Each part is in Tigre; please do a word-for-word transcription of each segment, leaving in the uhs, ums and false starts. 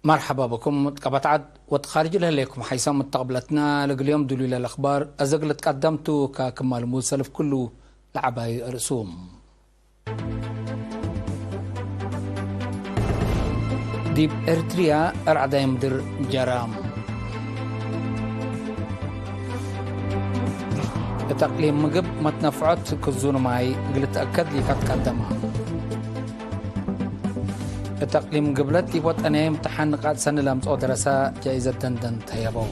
መርሐባ ብኩም። እት ቀበት ዐድ ወእት ካርጅ ለህሌኩም ሐይሳም እት ተቅብለትና። ለእግል ዮም ዱሉይ ለለአክባር አዘግ ልትቀደምቱ ከክማል ሙድ ሰልፍ ክሉ ለዐባዩ እርእሱም። ዲብ ኤርትርያ አርዐዳይ ምድር ጀራም። እት አቅሊም ምግብ መትነፍዖት ክዙን ማይ እግል ልትአከድ ሊካት ቀደመ። እት አቅሊም ግብለት ዲብ ወጠንያይ እምትሓን ንቃጥ ሰኒ ለአምጽኦ ደረሰ ጃኢዘት ደንደን ተየበው።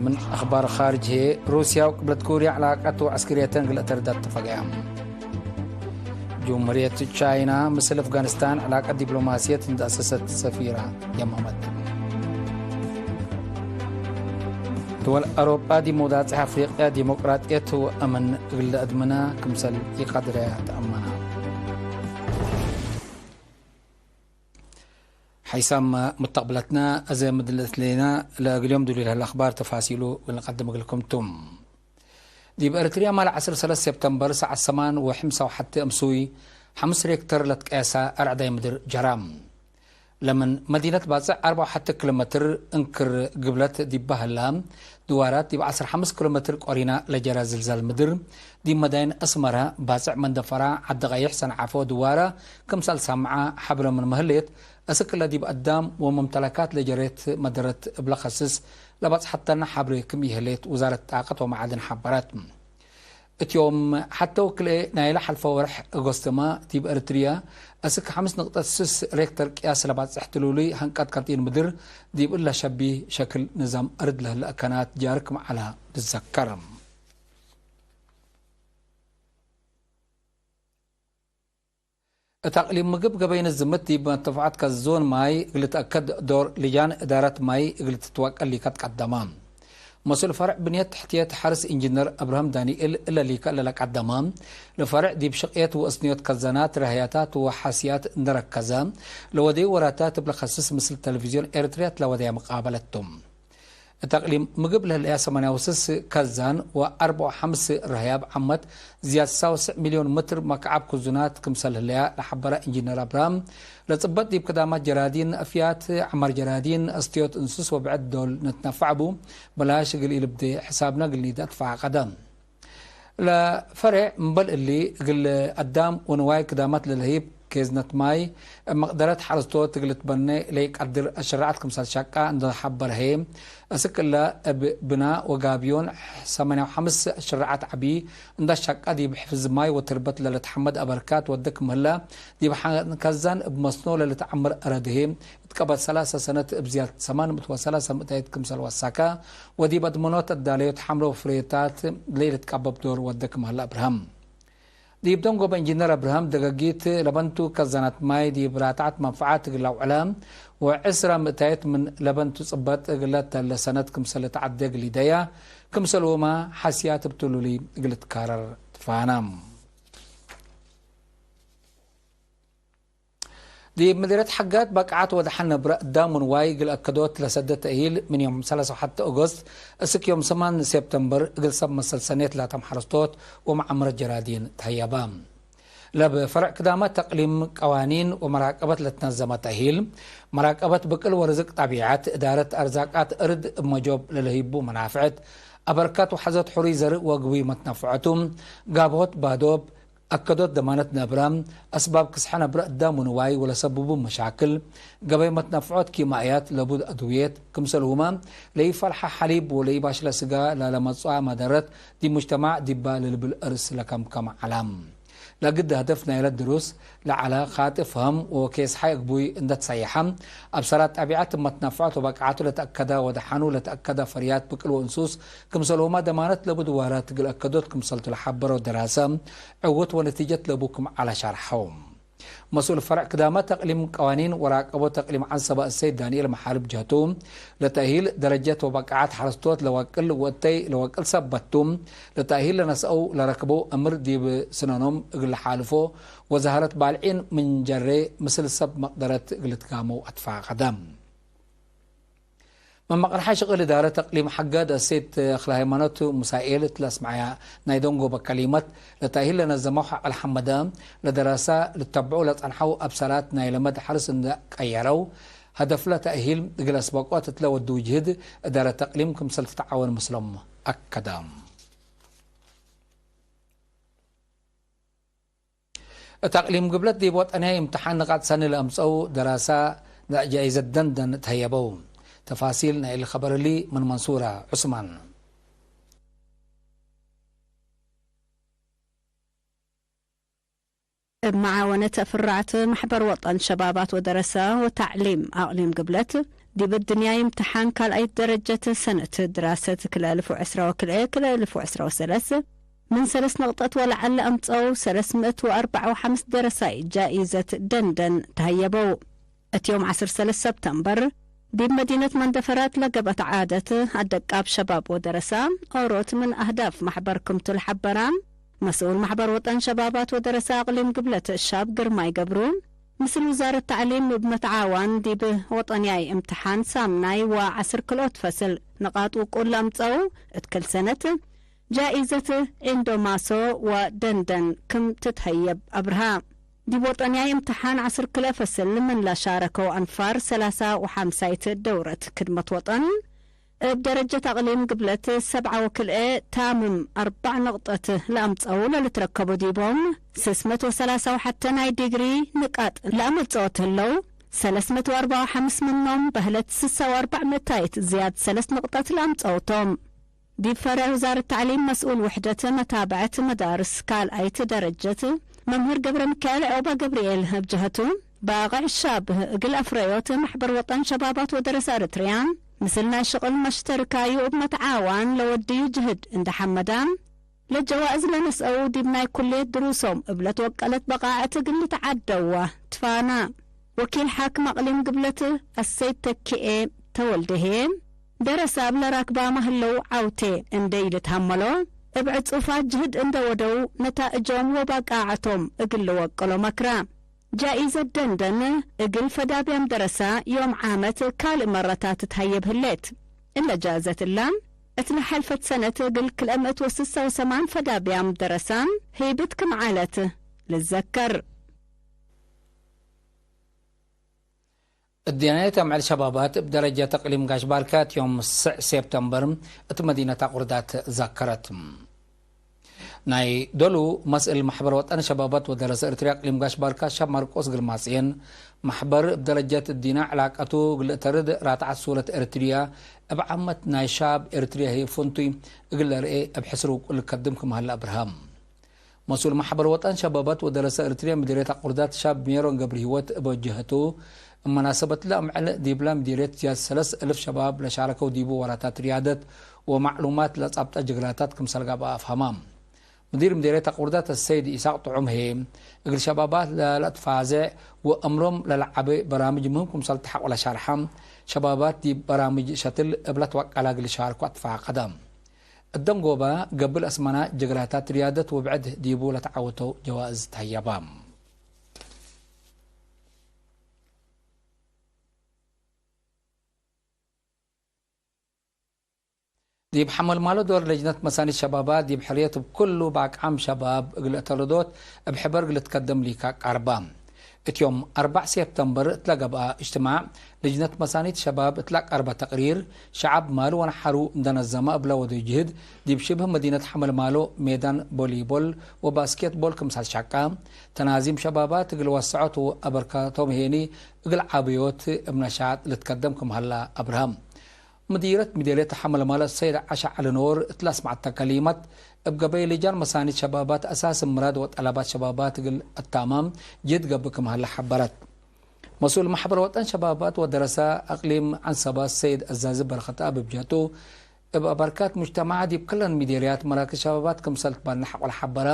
ምን አኽባር ኻርጅ ህዬ፣ ሩስያ ወቅብለት ኩርያ ዕላቀት ወዐስክርየተን እግል አተርዳ እትፈገያ። ጅምሁርየት ቻይና ምስል አፍጋኒስታን ዕላቀት ዲፕሎማስየት እንደ አሰሰት ሰፊራ የመመት። ድወል አውሮጳ ዲብ መውዳጽሕ አፍሪቅያ ዲሞቅራጥየት ወአምን እግል ለአድምና ክምሰል ኢቀድረ ተአመና። ሐይሳም ሙተቅብለትና፣ አዜ ምድል እትሌና ለእግል ዮም ዱሉይ ለህለ አኽባር ተፋሲሉ እግል ንቀድም እግልኩም ቱ። ዲብ ኤረትርያ ማል ዐስር ሰለስ ሴፕተምበር ሰዓት ሰማን ወሐምሳ ወሐቴ እምሱይ ሐምስ ሬክተር ለትቀየሰ አርዕዳይ ምድር ጀራ። ለምን መዲነት ባጽዕ አርባ ወሐቴ ኪሎ ሜትር እንክር ግብለት ዲባ ህላ ድዋራት ዲብ ዐስር ሐምስ ኪሎ ሜትር ቆሪና ለጀረ ዝልዛል ምድር፣ ዲብ መዳይን አስመረ፣ ባጽዕ መንደፈራ፣ ዐዲ ቀይሕ፣ ሰንዓፈ ወድዋረ ክምሰል ሳምዐ ሐብረ ምንመ ህሌት፣ አስክ እለ ዲብ አዳም ወመምተለካት ለጀሬት መደረት እብ ለከስስ ለበጽሐተነ ሐብሬ ክም ኢህሌት ውዛረት ጣቀት ወመዓድን ሐበረት። እት ዮም ሐቴ ወክልኤ ናይለ ሐልፈ ወርሕ ኦጎስትመ ዲብ ኤረትርየ አስክ ሐምስ ንቅጠት ስስ ሬክተር ቅያስ ለባጽሕ ትሉሉይ ሐንቀት ከርጢን ምድር ዲብ እለ ሸቢህ ሸክል ንዛም አርድ ለህለ አካናት ጃርክ መዓላ ልትዘከር። እት አቅሊም ምግብ ገበይ ንዝምት ዲብ መትንፈዐት ከዞን ማይ እግል ልትአከድ ዶር ልጃን እዳረት ማይ እግል ትትወቀል ሊከት ቀደመ። መስኡል ፈርዕ ብንየት ተሕትየት ሐርስ ኢንጅነር አብርሃም ዳንኤል እለ ሊከ ለለቀደመ፣ ለፈርዕ ዲብ ሽቅየት ወእስንዮት ከዘናት፣ ረህያታት ወሐስያት እንደ ረከዘ ለወደዩ ወራታት እብ ለከስስ ምስል ተለቪዝዮን ኤረትርያት ለወደየ መቃበለት ቱ። እት አቅሊም ምግብ ለህለያ ሰማንያ ወስስ ከዛን ወአርባ ወሐምስ ረህያብ ዓመት ዝያድ ሳውስዕ ሚልዮን ምትር መክዓብ ክዙናት ክምሰል ህለያ ለሐበረ ኢንጂነር አብርሃም፣ ለጽበጥ ዲብ ክዳማት ጀራዲን፣ አፍያት፣ ዐማር ጀራዲን፣ አስትዮት እንሱስ ወብዕድ ዶል ንትነፈዕ ቡ፣ በላሽ እግል ኢልብዴ ሕሳብነ እግል ኒደ አትፋቀደ። ለፈሬዕ እምበል እሊ፣ እግል አዳም ወንዋይ ክዳማት ለልህይብ ኬዝነት ማይ፣ እብ መቅደረት ሐረስቶት እግል ልትበኔ ለኢቀድር አሸራዐት ክምሰል ሸቃ እንደ ሐበረ ህዬ፣ አስክ እለ እብ ብና ወጋብዮን ሰማንያ ወሐምስ አሸራዐት ዐቢ እንደ ሸቃ ዲብ ሕፍዝ ማይ ወትርበት ለልትሐመድ አበርካት ወድክ ምህለ፣ ዲብ ሐንከዛን እብ መስኖ ለልትዐምር አረድ ህዬ፣ እት ቀበት ሰላሰ ሰነት እብ ዝያድ ሰማን ምእት ወሰላሰ ምእታይት ክምሰል ወሳከ፣ ወዲብ አድመኖት አዳለዮት ሐምለ ወፍሬታት ለኢልትቀበብ ዶር ወደ ክም ሀለ አብርሃም። ዲብ ደንጎበ ኢንጂነር አብርሃም ደገጊት ለበንቱ ከዘነት ማይ ዲብ ራትዐት መንፈዓት እግል ለአውዕለ፣ ወዕስረ ምእታይት ምን ለበንቱ ጽበጥ እግለ ተለ ሰነት ክምሰል ልትዐዴ እግል ኢደያ፣ ክምሰልሁመ ሐስያት እብ ትሉሊ እግል ልትካረር ትፋነ። ዲብ ምድርየት ሐጋት በቅዓት ወደሐን ነብረ እዳም ወንዋይ እግል አከዶት ለሰደ ተእሂል፣ ምን ዮም ሰላሳ ወሐቴ ኦጎስት እስክ ዮም ሰማን ሴፕተምበር፣ እግል ሰብ መሰል ሰኔት ላተም ሐረስቶት ወመዓምረት ጀራዲን ተህየበ። ለብ ፈርዕ ክዳመት ተቅሊም ቀዋኒን ወመራቀበት ለትነዘመ ተእሂል፣ መራቀበት ብቅል ወርዝቅ ጠቢዐት፣ እዳረት አርዛቃት እርድ እብ መጆብ ለለህይቡ መናፍዕት፣ አበርካት ወሐዘት ሑሩይ ዘርእ ወግቡይ መትነፍዐቱ፣ ጋብሆት ባዶብ፣ አከዶት ደማነት ነብረ፣ አስባብ ክስሐ ነብረ እዳም ወንዋይ ወለሰብቡ መሻክል፣ ገበይ መትነፍዖት ኪማእያት ለቡድ አድውየት፣ ክምሰልሁመ ለኢፈልሐ ሐሊብ ወለኢባሽለ ስጋ ላለመጽአ መደረት ዲብ ሙጅተማዕ ዲባ ለልብል እርስ ለከምከመ ዐለ። ለግድ ሀደፍ ናይለ ድሩስ ለዐለ ኻጢ ፈሀም ወኬስ ሐይ እግቡይ እንደ ትሰየሐ፣ አብሰራት ጠቢዐት መትነፍዖት ወበቅዓቱ ለተአከደ ወደሐኑ ለተአከደ ፈርያት ብቅል ወእንሱስ፣ ክምሰልሁመ ደማነት ለቡ ድዋራት እግል አከዶት ክምሰልቱ ለሐበረው ደራሰ፣ ዕውት ወነቲጀት ለቡ ክም ዐለ ሸርሐው። መስኡል ፈርዕ ክዳመት ተቅሊም ቀዋኒን ወራቀቦት ተቅሊም ዐንሰበ እሰይድ ዳንኤል መሓርብ ጀህቱ፣ ለተእሂል ደረጀት ወበቃዐት ሐረስቶት ለወቅል ወእተይ ለወቅል ሰበት ቱ፣ ለተእሂል ለነስአው ለረክበው አምር ዲብ ስነኖም እግል ለሓልፎ ወዘሀረት ባልዒን ምን ጀሬ ምስል ሰብ መቅደረት እግል ልትጋመው አትፋቀደ። ምን መቅርሐ ሽቅል እዳረት እቅሊም ሐገ ደሴት ተክለሃይማኖት ሙሳኤል እት ለአስመዐያ ናይ ደንጎበ ከሊመት፣ ለተእሂል ለነዘመው ሐቀል ሐመደ፣ ለደረሰ ልተብዑ ለጸንሐው አብሰራት ናይ ለመድ ሐርስ እንደ ቀየረው፣ ሀደፍለ ተእሂል እግል አስበቆት እት ለወድው ጅህድ እዳረት እቅሊም ክምሰል ትትዓወን ምስሎም አከደ። እት አቅሊም ግብለት ዲብ ወጠንያይ እምትሓን ንቃጥ ሰኒ ለአምጸው ደራሳ ለጃይዘት ደንደን ተህየበው። ተፋሲል ናይ እሊ ኸበር እሊ ምን መንሱራ ዑስማን። እብ መዓወነት ፍራዕት መሕበር ወጠን ሸባባት ወደረሰ ወተዕሊም አቅሊም ግብለት፣ ዲብ እድንያይ እምትሓን ካልኣይት ደረጀት ሰነት ድራሰት ክልኤ እልፍ ወዕስራ ወክልኤ፣ ክልኤ እልፍ ወዕስራ ወሰለስ፣ ምን ሰለስ ነቅጠት ወለዐል ለአምጸው ሰለስ ምእት ወአርበዕ ወሐምስ ደረሳይ ጃኢዘት ደንደን ተሀየበው። እት ዮም ዐስር ሰለስ ሰብተምበር፣ ዲብ መዲነት መንደፈራት ለገብአት ዓደት አደቃብ ሸባብ ወደረሳ ኦሮት ምን አህዳፍ መሕበር ክምቱ ለሐበራ፣ መስኡል መሕበር ወጠን ሸባባት ወደረሳ አቅሊም ግብለት ሻብ ግርማይ ገብሩ፣ ምስል ውዛረት ተዕሊም እብ መትዓዋን ዲብ ወጠንያይ እምትሓን ሳምናይ ወዐስር ክልኦት ፈስል ንቃጥ ውቁል ለአምጸው እት ክል ሰነት፣ ጃኢዘት ዒንዶማሶ ወደንደን ክም ትትሀየብ አብርሃ። ዲብ ወጠንያይ እምትሓን ዐስር ክልኤ ፈስል ምን ለሻረከው አንፋር ሰላሳ ወሐምሳይት ደውረት ክድመት ወጠን፣ እብ ደረጀት አቅሊም ግብለት ሰብዓ ወክልኤ ታምም አርበዕ ነቅጠት ለአምጸው ለልትረከቡ ዲቦም፣ ስስ ምእት ወሰላሳ ወሐተ ናይ ዲግሪ ንቃጥ ለአመጽኦት ህለው፣ ሰለስ ምእት ወአርበዕ ወሐምስ ምኖም በህለት ስሳ ወአርበዕ ምእታይት ዝያድ ሰለስ ነቅጠት ለአምጸውቶም። ዲብ ፈሬዕ ውዛረት ተዕሊም መስኡል ውሕደት መታብዐት መዳርስ ካልኣይት ደረጀት መምህር ገብረሚካኤል ዖባ ገብርኤል እብ ጀሀቱ፣ ባቅዕ ሻብ እግል አፍረዮት መሕበር ወጠን ሸባባት ወደረሰ ኤረትርያ፣ ምስል ናይ ሽቅል መሽተርካዩ እብ መትዓዋን ለወድዩ ጅህድ እንዴ ሐመዳ፣ ለጀዋእዝ ለነስአው ዲብ ናይ ኩልየት ድሩሶም እብ ለትወቀለት በቃዐት እግል ልትዓደወ ትፋና። ወኪል ሓክም አቅሊም ግብለት አሰይድ ተኪኤ ተወልደ ህዬ፣ ደረሰ እብ ለራክባመ ህለው ዐውቴ እንዴ ኢልትሀመሎ፣ እብ ዕጹፋት ጅህድ እንዴ ወደው ነታእጆም ወበቃዐቶም እግል ልወቅሎ መክራ። ጃኢዘት ደንደን እግል ፈዳብያም ደረሰ ዮም ዓመት ካልእ መረታት ትሀየብ ህሌት። እለ ጃእዘት እላ፣ እት ለሐልፈት ሰነት እግል ክልኤ ምእት ወስሳ ወሰማን ፈዳብያም ደረሰ ህይብት ክም ዐለት ልዘከር። እድንያየት አምዕል ሸባባት እብ ደረጀት እቅሊም ጋሽ ባርካ እት ዮም ስዕ ሴፕተምበር እት መዲነት አቁርዳት ዘከረት። ናይ ዶሉ መስእል መሕበር ወጠን ሸባባት ወደረሰ ኤረትርያ እቅሊም ጋሽ ባርካ ሻብ ማርቆስ ግርማጽዮን፣ መሕበር እብ ደረጀት እዲነ ዕላቀቱ እግል እተርድ ራትዓት ሱለት ኤረትርያ እብ ዓመት ናይ ሻብ ኤረትርያ ህይ ፍንቱይ እግል ለርኤ እብ ሕስር ውቁል ልከድም ክም ሀለ አብርሃም። መስኡል መሕበር ወጠን ሸባባት ወደረሰ ኤረትርያ ምዲርየት አቁርዳት ሻብ ሜሮን ገብረሂወት እብ ጀህቱ፣ እብ መናሰበትለ አምዕል ዲብለ ምዲርየት ዝያድ ሰለስ እልፍ ሸባብ ለሻረከው ዲቡ ወራታት ርያደት ወማዕሉማት ለጻብጠ ጅግራታት ክምሰል ገብአ አፍሀማ። ምዲር ምዲርየት አቁርዳት አሰይድ ኢሳቅ ጥዑም ህዬ፣ እግል ሸባባት ለለአትፋዜዕ ወአምሮም ለለዓቤ በራምጅ ምህም ክምሰል ተሐቆ ለሻርሐ፣ ሸባባት ዲብ በራምጅ ሸትል እብ ለትወቀላ እግል ሻርኮ አትፋቀደ። እደንጎበ፣ ገብል አስመና፣ ጀግራታት ርያደት ወብዕድ ዲቡ ለተዓወተው ጀዋእዝ ተህየባ። ዲብ ሐመልማሎ ዶር ለጅነት መሳኒት ሸባባት ዲብ ሕርየት እብ ኩሉ ባቅዓም ሸባብ እግል እተርዶት እብ ሕበር እግል ትከደም ሊካ ቀርባ። እት ዮም አርበዕ ሴፕተምበር እት ለገብአ እጅትማዕ፣ ልጅነት መሳኒት ሸባብ እት ለቀርበ ተቅሪር፣ ሸዐብ ማሉ ወነሐሩ እንደ ነዘመ እብለ ወደዩ ጅህድ፣ ዲብ ሽብህ መዲነት ሐመልማሎ ሜዳን ቦሊቦል ወባስኬት ቦል ክምሰል ሸቀ፣ ተናዚም ሸባባት እግል ወሰዖት ወአበርከቶም ሄኒ እግል ዓብዮት እብ ነሻጥ ልትከደም ክም ሀላ አብርሃም። ምዲረት ምዴርየት ሐመልማለ ሰይድ ዐሸ ዐሊ ኖር እት ለአስመዐተ ከሊመት፣ እብ ገበይ ልጃን መሳኒት ሸባባት አሳስ ምራድ ወጠለባት ሸባባት እግል አታማም ጅህድ ገብእ ክም ሀለ ሐበረት። መስኡል መሕበር ወጠን ሸባባት ወደረሰ አቅሊም ዐንሰባ ሰይድ አዛዚ በረኸትአብ እብ ጀህቱ፣ እብ አበርካት ሙጅተማዕ ዲብ ክለን ምዴርያት መራክዝ ሸባባት ክምሰል ትበነ ሐቆ ለሐበረ፣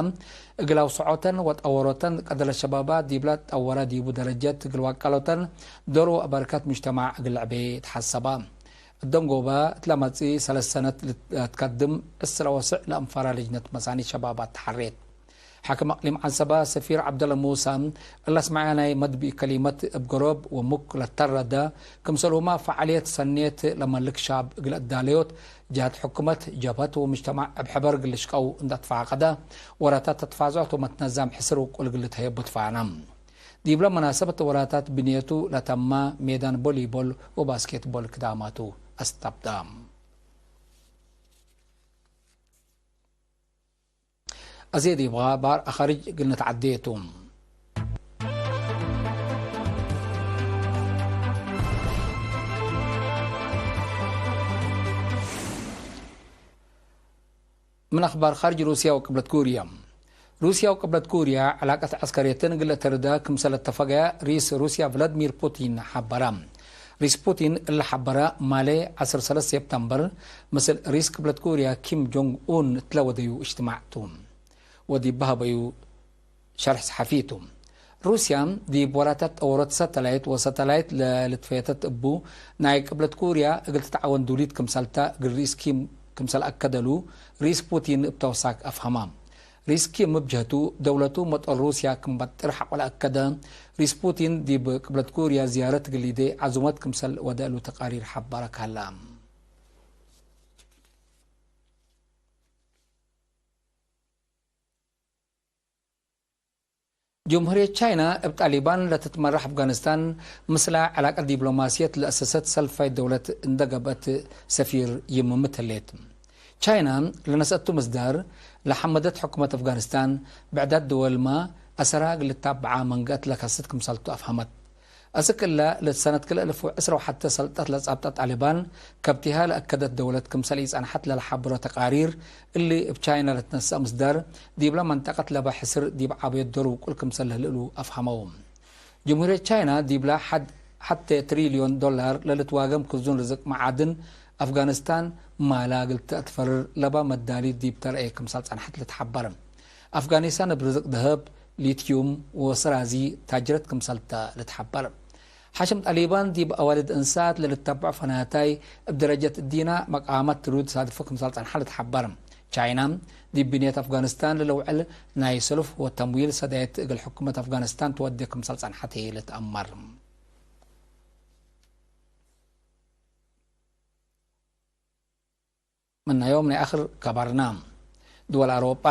እግል አውሰዖተን ወጠወሮተን ቀደለ ሸባባት ዲብለ ትጠወረ ዲቡ ደረጀት እግል ዋቀሎተን ዶር ወአበርካት ሙጅተማዕ እግል ለዕቤ ተሐሰባ። እደንጎበ እት ለመጽእ ሰለስ ሰነት ልትከድም ዕስረ ወስዕ ለአንፋራ ልጅነት መሳኒት ሸባባት ተሐሬት። ሓክም አቅሊም ዐሰበ ሰፊር ዐብደለ ሙሰ፣ እለ አስመዐ ናይ መድብኢ ከሊመት እብ ገሮብ ወሙክ ለተረደ፣ ክምሰልሁመ ፈዓልየት ሰኔት ለመልክ ሻብ እግል አዳለዮት፣ ጀሀት ሕኩመት፣ ጀብሀት ወምጅተማዕ እብ ሕበር እግል ልሽቀው እንዴ አትፋቀደ፣ ወራታት ተትፋዝዖት ወመትነዛም ሕስር ውቁል እግል ልትሀየቦ ትፋነ። ዲብለ መናሰበት ወራታት ብንየቱ ለተመ ሜዳን ቦሊቦል ወባስኬትቦል ክዳማቱ አስተብደ። አዜ ዲብ አኽባር አኻርጅ እግል ንትዐዴ ቱ። ምን አኽባር ኻርጅ ሩስያ ወቅብለት ኩርያ። ሩስያ ወቅብለት ኩርያ ዕላቀት ዐስከርየትን እግል ለተርዳ ክምሰል ለተፈገያ ሪስ ሩስያ ቭላድሚር ፑቲን ሐበረ። ሪስ ፑቲን እለ ሐበረ ማሌ ዐስር ሰለስ ሴፕተምበር ምስል ሪስ ቅብለት ኩርያ ኪም ጆንግ ኡን እትለ ወደዩ እጅትማዕ ቱ። ወዲብ በሀበዩ ሸርሕ ሰሐፊ ቱ። ሩስያ ዲብ ወራታት ጠወሮት ሳተላይት ወሳተላይት ለልትፈየተት እቡ፣ ናይ ቅብለት ኩርያ እግል ትትዓወን ዱሊት ክምሰልተ እግል ሪስ ኪም ክምሰል አከደሉ ሪስ ፑቲን እብ ተውሳክ አፍሀማ። ሪስ ኪም እብ ጀህቱ፣ ደውለቱ መጦል ሩስያ ክም በጥር ሐቆ ለአከደ፣ ሪስ ፑቲን ዲብ ቅብለት ኩርያ ዝያረት እግል ሊዴ ዐዙመት ክምሰል ወደ እሉ ተቃሪር ሐበረ ከሀለ። ጅምሁርየት ቻይና እብ ጣሊባን ለትትመራሕ አፍጋኒስታን ምስላ ዕላቀት ዲፕሎማስየት ለአሰሰት ሰልፋይት ደውለት እንደ ገብአት ሰፊር ይምምት ህሌት። ቻይና ለነስአቱ ምስዳር ለሐመደት ሕኩመት አፍጋኒስታን ብዕዳት ድወልመ አሰራ እግል ልታብዓ መንገአት ለከስት ክምሰልቱ አፍሀመት። አስክ እለ፣ ለሰነት ክልኤ እልፍ ወዕስረ ወሐተ ሰልጠት ለጻብጠ ጣሊባን፣ ከብቲሃ ለአከደት ደውለት ክምሰል ኢጸንሐት ለለሐብሮ ተቃሪር፣ እሊ እብ ቻይና ለትነሰአ ምስዳር፣ ዲብለ መንጠቀት ለበ ሕስር ዲብ ዐበየት ዶር ውቁል ክምሰል ለህልእሉ አፍሀመው። ጅምሁርየት ቻይና ዲብለ ሐድ ሐቴ ትሪልዮን ዶላር ለልትዋገም ክዙን ርዝቅ መዓድን አፍጋኒስታን ማላ እግል ተአትፈርር ለባ መዳሊት ዲብ ተርኤ ክምሰል ጸንሐት ልትሐበር። አፍጋኒስታን እብ ርዝቅ ደሀብ፣ ሊትዩም ወስራዚ ታጅረት ክምሰልተ ልትሐበር። ሐሽም ጣሊባን ዲብ አዋልድ እንሳት ለልተበዕ ፈናታይ እብ ደረጀት እዲና መቃማት ትሩድ ሳድፎ ክምሰል ጸንሐ ልትሐበር። ቻይና ዲብ ብንየት አፍጋኒስታን ለለውዕል ናይ ሰሉፍ ወተምዊል ሰዳየት እግል ሕኩመት አፍጋኒስታን ትወዴ ክምሰል ጸንሐት ህይ ልትአመር። ምናዮም ናይ አክር ከበርና። ድወል አውሮጳ።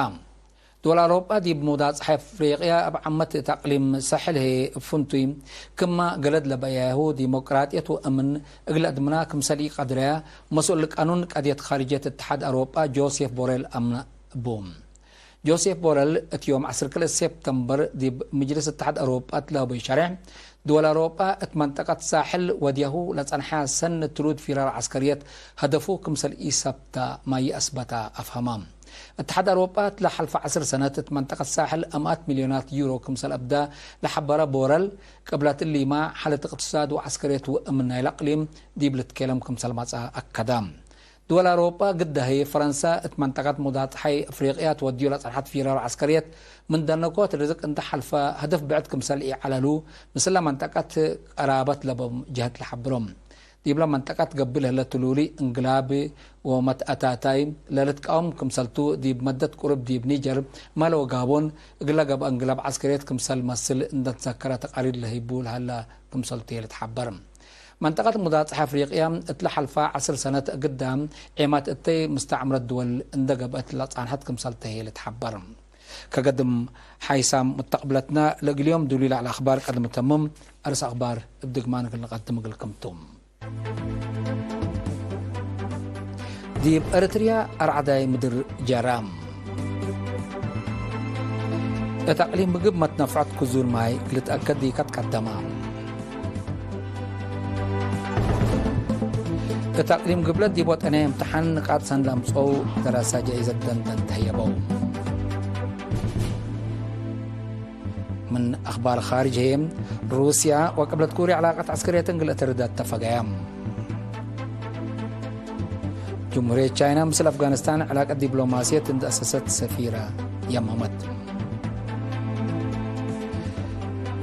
ድወል አውሮጳ ዲብ ሙዳጽሐ አፍሪቅያ እብ ዓመት እት አቅሊም ሳሕል ህዬ እብ ፍንቱይ ክመ ገለድ ለበያሁ ዲሞቅራጥየት ወእምን እግል አድምና ክምሰል ኢቀድረያ መስኡል ቃኑን ቀድየት ካርጅየት እትሓድ አውሮጳ ጆሴፍ ቦሬል አምነ እቡ። ጆሴፍ ቦረል እት ዮም ዐስር ክልኤ ሴፕተምበር ዲብ ምጅልስ እትሓድ አውሮጳ እት ለሀበዩ ሸሬሕ፣ ድወል አውሮጳ እት መንጠቀት ሳሕል ወድያሁ ለጸንሐ ሰኒ ትሩድ ፊራር ዐስከርየት ሀደፉ ክምሰል ኢሰብተ ማይ አስበተ አፍሀመ። እትሓድ አውሮጳ እት ለሐልፈ ዐስር ሰነት እት መንጠቀት ሳሕል አምኣት ሚልዮናት ዩሮ ክምሰል አብደ ለሐበረ ቦረል፣ ቅብለት እሊመ ሓለት እቅትሳድ ወዐስከርየት ወእምን ናይለ አቅሊም ዲብ ልትኬለም ክምሰል መጽአ አከደ። ድወል አውሮጳ ግዳ ህይ ፈረንሳ እት መንጠቀት ሙዳጽሐይ አፍሪቅያ ትወድዩ ለጸንሐት ፊራር ዐስከርየት ምን ደነኮት ርዝቅ እንተ ሐልፈ፣ ሀደፍ ብዕድ ክምሰል ኢዐለሉ፣ ምስለ መንጠቀት ቀራበት ለቦም ጀህት ለሐብሮም። ዲብለ መንጠቀት ገብእ ለህለ ትሉሊ እንግላብ ወመትአታታይ ለልትቃወም ክምሰልቱ፣ ዲብ መደት ቁሩብ ዲብ ኒጀር፣ ማሊ ወጋቦን እግለ ገብአ እንግላብ ዐስከርየት ክምሰል መስል እንደ ትዘከረ ተቃሪር ለህይቡ ለሀለ ክምሰልቱ ህይ ልትሐበር። መንጠቀት ሙዳጽሐ አፍሪቅያ እት ለሐልፈ ዐስር ሰነት እግዳ ዔማት እተይ ምስተዕምረት ድወል እንደ ገብአት ለጻንሐት ክምሰልተ ህይ ልትሐበር። ከገድም ሓይሳም ሙተቅብለትና ለእግል ዮም ዱሉይ ለዐለ አኽባር ቀድም ተምም፣ አርስ አኽባር እብ ድግማን እግል ንቀድም እግልክም ቱ። ዲብ ኤረትርያ አርዐዳይ ምድር ጀራም። እት አቅሊም ምግብ መትነፍዐት ክዙን ማይ ልትአከድ ዲከ ትቀደመ። እት አቅሊም ግብለት ዲብ ወጠንያይ እምትሓን ንቃጥ ሰን ለአምጽአው ደራሳ ጃኢዘት ደንደን ተህየበው። ምን አኽባር ኻርጅ ህዬ፣ ሩስያ ወቅብለት ኩርያ ዕላቀት ዐስከርየት እግል እትርደት ተፈገያ። ጅምሁርየት ቻይና ምስል አፍጋኒስታን ዕላቀት ዲፕሎማስየት እንዴ አሰሰት ሰፊረ የመመት።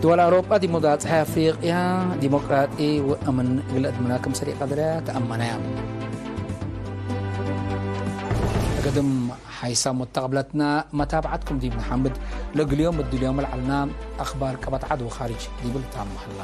ድወል አውሮጳ ዲብ ሙዳጽሐ አፍሪቅያ ዲሞቅራጢ ወአምን እግል አድምና ክምሰል ኢቀድረ ተአመነ። እግድም ሀይሳም ወተቅብለትና መታብዐትኩም ዲብ ነሐምድ። ለእግል ዮም እድልዮም ለዐልና አክባር ቀበት ዐድ ወካርጅ ዲብ ልታመ ሀላ።